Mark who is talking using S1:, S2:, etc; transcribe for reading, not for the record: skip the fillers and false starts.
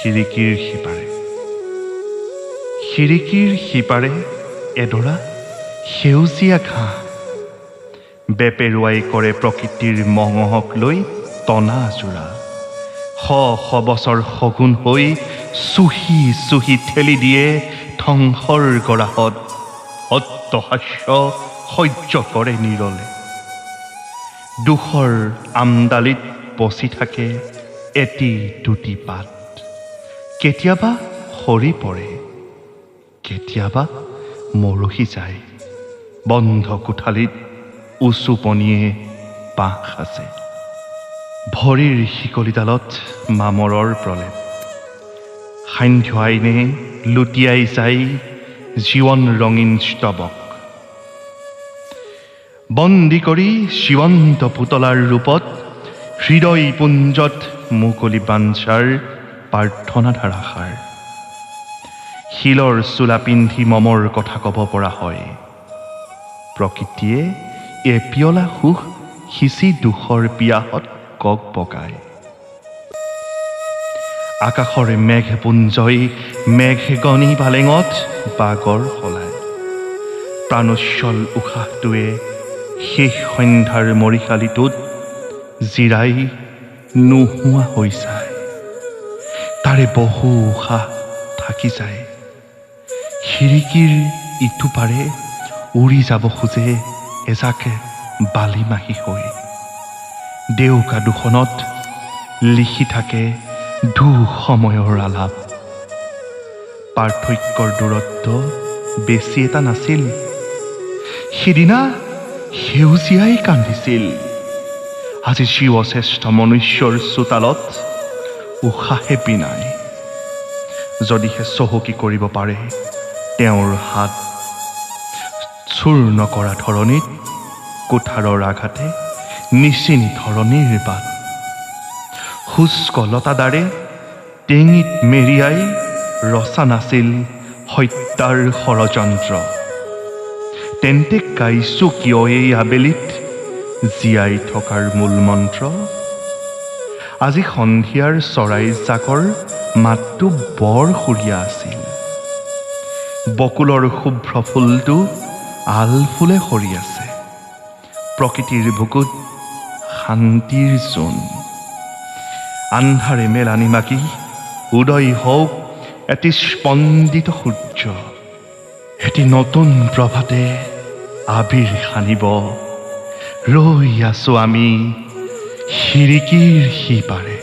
S1: খিৰিকীৰ সিপাৰে। খিৰিকীৰ সিপাৰে এডৰা সেউজীয়া ঘাঁহ বেপেৰুৱাই কৰে প্ৰকৃতিৰ মঙহক লৈ টনা আজোৰা। শ শ বছৰ শগুন হৈ চুহি চুহি ঠেলি দিয়ে ধ্বংসৰ গৰাহত, অট্টহাস্য সহ্য কৰে নিৰলে। দুখৰ আমদালিত পচি থাকে এটি দুটি পাত, কেতিয়াবা সৰি পৰে, কেতিয়াবা মৰহি যায়। বন্ধ কোঠালিত উচুপনিয়ে বাঁহ সাজে, ভৰিৰ শিকলিডালত মামৰৰ প্ৰলেপ। সান্ধ্য আইনে লুটিয়াই যায় জীৱন ৰঙীন স্তৱক, বন্দী কৰি জীৱন্ত পুতলাৰ ৰূপত হৃদয় পুঞ্জত মুকলি বাঞ্ছাৰ প্ৰাৰ্থনা ধাৰাসাৰ। শিলৰ চোলা পিন্ধি মমৰ কথা ক'ব পৰা হয়, প্ৰকৃতিয়ে এপিয়লা সুখ সিঁচি দুখৰ পিয়াহত কক বগায়। আকাশৰ মেঘপুঞ্জই মেঘগণী পালেঙত বাগৰ সলায়। প্ৰাণোচ্ছল উশাহটোৱে শেষ সন্ধ্যাৰ মৰিশালিটোত জিৰাই নোহোৱা হৈ যায়। তাৰে বহু উশাহ থাকি যায়। খিৰিকীৰ ইটো পাৰে উৰি যাব খোজে এজাকে বালিমাহী হৈ। ডেউকা দুখনত লিখি থাকে দুঃসময়ৰ আলাপ। পাৰ্থক্যৰ দূৰত্ব বেছি এটা নাছিল, সিদিনা সেউজীয়াই কান্দিছিল। আজি জীৱশ্ৰেষ্ঠ মনুষ্যৰ চোতালত উশাহে পিনাই। যদিহে চহকী কৰিব পাৰে তেওঁৰ হাত, চূৰ্ণ কৰা ধৰণীত কোঠাৰৰ আঘাতে নিচিনি ধৰণীৰ বাট। শুষ্ক লতাদাৰে টেঙিত মেৰিয়াই ৰচা নাছিল হত্যাৰ ষড়যন্ত্ৰ। তেন্তে গাইছো কিয় এই আবেলিত জীয়াই থকাৰ মূল মন্ত্ৰ? আজি সন্ধিয়াৰ চৰাই জাকৰ মাতটো বৰ সুৰীয়া আছিল। বকুলৰ শুভ্ৰ ফুলটো আলফুলে সৰি আছে। প্ৰকৃতিৰ বুকুত শান্তিৰ জোন। আন্ধাৰে মেলানি মাগি উদয় হওক এটি স্পন্দিত সূৰ্য। এটি নতুন প্ৰভাতে আবিৰ সানিব। ৰৈ আছো আমি খিৰিকীৰ সিপাৰে।